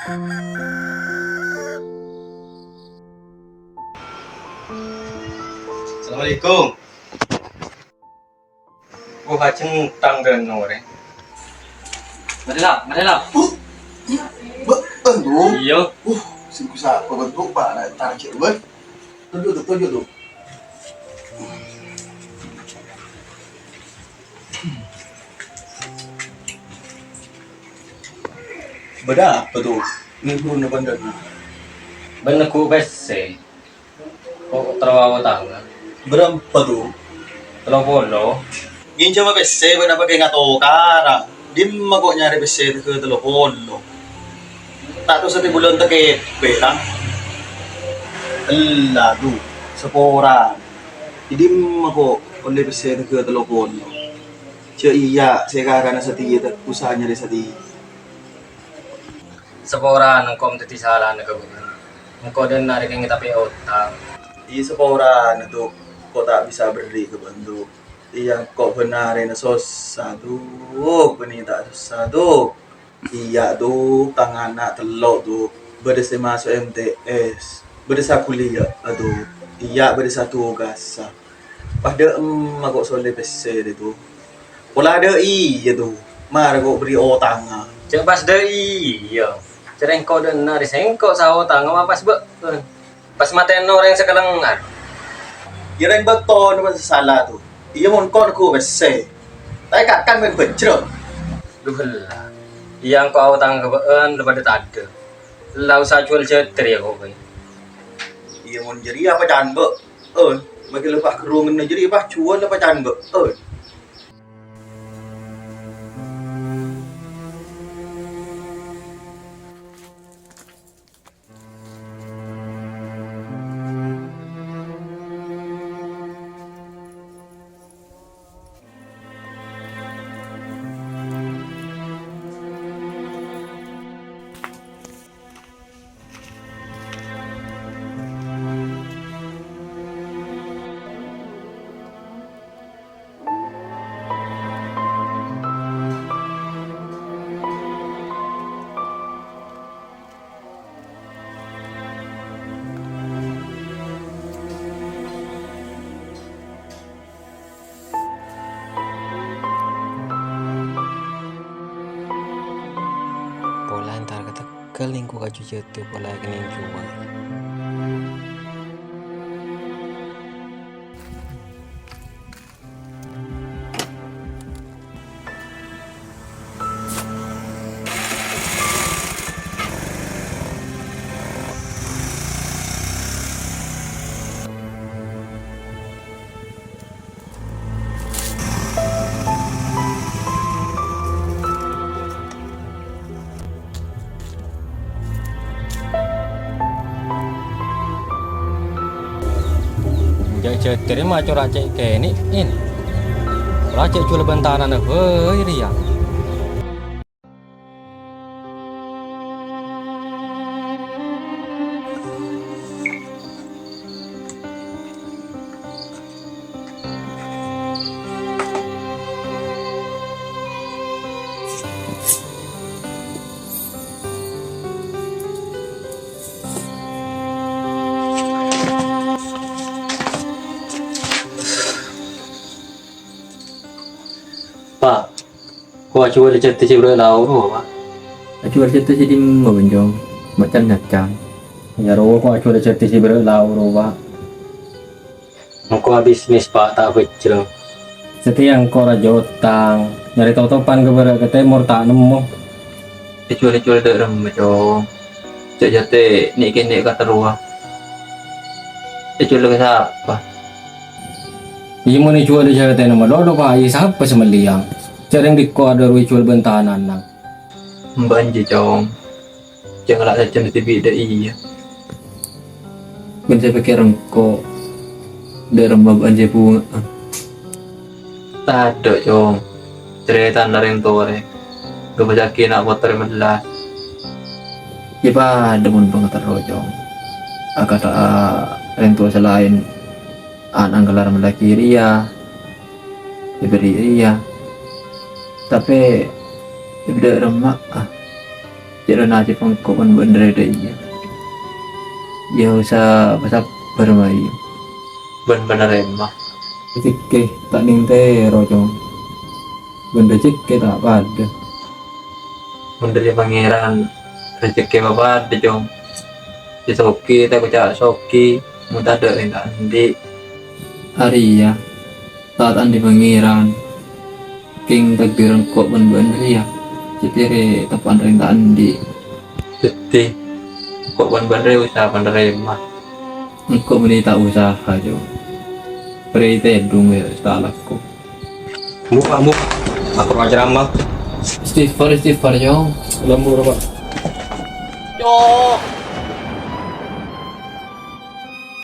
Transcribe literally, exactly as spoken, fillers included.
Assalamualaikum. Oh, ajeng utang dâ' orèng. Mari, La, mari, La. Uh, iya, bâ'ân, Dok. Iya. Uh, sèngko' sapa bân, Dok, Pak, na' tarjek, bân. Toju', Dok, toju', Dok. Bâdâ apa, Dok? Nèng ghuruna bân dâ' na'. Bân neggu' pèssè. Ko' terro aotangnga. Bârâmpa, Dok? Tello polo. Ngènjhâmâ pèssè bâ'na pakè ngatokarra. Dimma ko' nyarè pèssè tèghâ tello polo? Ta' tosa tè bulân tekèpè, ta'? Ella, Dok, saporana. Dimma ko' ollè pèssè tèghâ tello polo? Jhâ' iyâ sè kakana satèya, ta' osa nyarè satèya. Saporana engko' dhâddhi salana ka bâ'na. Engko' dâ' enna' rèya kèngèng tapè otang. Iyâ, saporana, Dok. Ko' ta' bisa berri' ka bâ'na, Dok. Iyâ, engko' bân arèna sossa, Dok. Bânnè ta' sossa, Dok. Iyâ, Dok, tang ana' tello', Dok. Bâdâ sè maso' M T S. Bâdâ sè akuliya'a, Dok. Iyâ, bâdâ sè atogasa. Pas dâ' emma ko' sè ollè pèssè rè, Dok. Pola dâ' iyâ, Dok. Mara ko' berri' otangnga. Jhâ' pas dâ' iyâ. Jhâ' rèng ko' dâ' enna' rè sèngko' sè aotangnga, ma' pas bâ'ân. Pas matèna orèng sakalengngan. Iyâ, rèng bâktona pas sala, Dok. Iyâ, mon ko' neggu' pèssè. Ta' èkakan bân bhâjrâ. Dhu ella. Iyâ, engko' aotangnga ka bâ'ân, la padâ tadâ'. La osa jhuwâl jhâtèr, iyâ, ko' bhâi. Iyâ, mon jârèya apa can bâ'? Ân, maghi la pas ghârunganna jârèya pas jhuwâl apa can bâ'? Ân. Pola entar ka tegghâl nèng ko' kaju jhâtèr pola kennèng jhuwâl. Jhâ'-jhâtèrra macora cè' kènè', èn. Ora cè' jhuwâl bân tanana bhâi rèya. Pa', ko' ajhuwâl jhâtè sè bârâ' la oro, Pa'? Ajhuwâl jhâtè sè dimma, Bânjong? Macan-macan. Iyâ, ro, ko' ajhuwâl jhâtè sè bârâ' la oro, Pa'? Engko' abisnis, Pa', ta' bhâjrâ. Satèya engko' rajâ otang, nyarè totopan ka bârâ' ka tèmor ta' nemmo. Èjhuwâl-jhuwâl dâ' remma, Cong? Jhâ' jhâtè nè'-kènè' katerrowa. Èjhuwâl ka sapa? Iyâ, mon èjhuwâl jhâtèna malolo, Pa', iyâ sapa sè mellèya? Jhâ' rèng dhiko adhâru èjhuwâl bân tanana. Mbâ' enjâ, Cong. Jhâ' ngala' sajân dhibi' dâ' iyâ. Bân sè èpèkkèr engko', dâ' remma bâ'ân sè bhunga'a. Tadâ', Cong. Carètana rèng towa rè, ghâbâjhâghi na' pottrè mellas. Yâ padâ mon bângaterro, Cong. Akadhâ'â rèng towa sè laèn, ana'na kellar mellaghi rèya, èberri' rèya. Tapè, è bâdâ remma'a. Jârèya nasib engko' bân bâ'na rèya, iyâ. Iyâ, osa pasabbhâr, Mai. Bân bâ'na narèma. Rejhekkè ta' nèng tèro, Cong. Bân rejhekkè ta' padâ. Mon dhâri Pangèran, rejhekkè papadâ, Cong. Sè soghi ta' èkoca' soghi, mon tadâ' rèng ta' andi'. Arèya, ta' ta' andi' Pangèran. Kèng takdir engko' bân bâ'na rèya, cè' terro teppa'na rèng ta' andi'. Dhâddhi, engko' bân bâ'na rèya osa narèma. Engko' bânnè ta' osa, Cong. Prè tèdung ya, ta' alako. Muka, muka. Aku mau ceramah. Istighfar, istighfar, Cong. Lembur, Pak. Cok,